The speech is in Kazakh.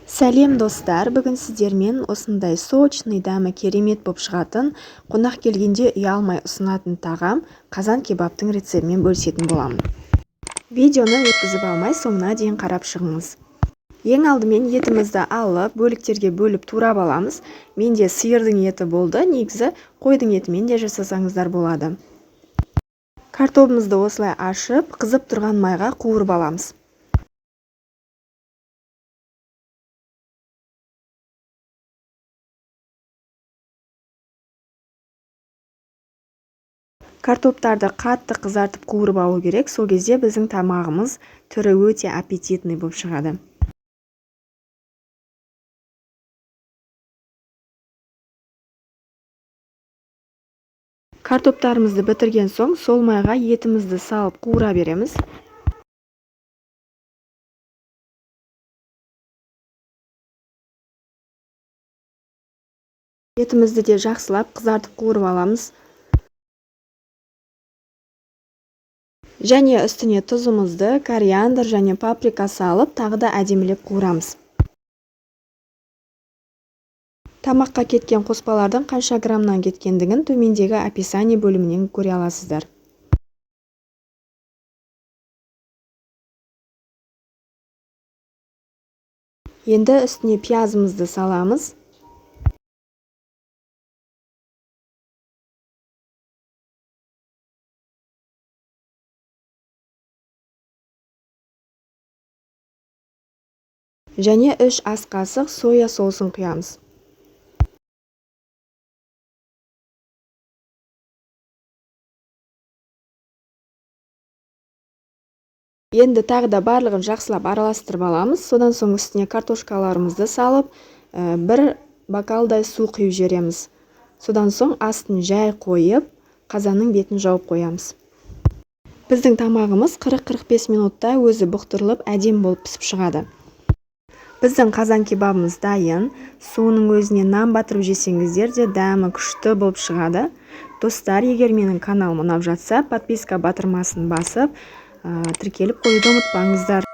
Сәлем, достар! Бүгін сіздермен осындай сочный, дәмі керемет болып шығатын, қонақ келгенде ұялмай ұсынатын тағам — қазан кебабтың рецептімен бөлісетін боламын. Видеоны өткізіп алмай, соңына дейін қарап шығыңыз. Ең алдымен етімізді алып, бөліктерге бөліп турап аламыз. Менде сиырдың еті болды, негізі қойдың етімен де жасасаңыздар болады. Картобымызды осылай ашып, қызып тұрған майға қуырып аламыз. Картоптарды қатты қызартып қуырып алу керек, сол кезде біздің тамағымыз түрі өте аппетитный болып шығады. Картоптарымызды бітірген соң, сол майға етімізді салып қуыра береміз. Етімізді де жақсылап қызартып қуырып аламыз. Және үстіне тұзымызды, кориандр және паприка салып, тағы да әдемілеп қуырамыз. Тамаққа кеткен қоспалардың қанша граммнан кеткендігін төмендегі описание бөлімінен көре аласыздар. Енді үстіне пиязымызды саламыз. Және 3 ас қасық соя соусын құямыз. Енді тағы да барлығын жақсылап араластырып аламыз. Содан соң үстіне картошкаларымызды салып, бір бокалдай су құйып жібереміз. Содан соң астын жай қойып, қазанның бетін жауып қоямыз. Біздің тамағымыз 40-45 минутта өзі бұқтырылып, әдемі болып пісіп шығады. Біздің қазан кебабымыз дайын. Суының өзіне нан батырып жесеңіздер де, дәмі күшті болып шығады. Достар, егер менің каналым ұнап жатса, подписка батырмасын басып, тіркеліп қоюды ұмытпаңыздар.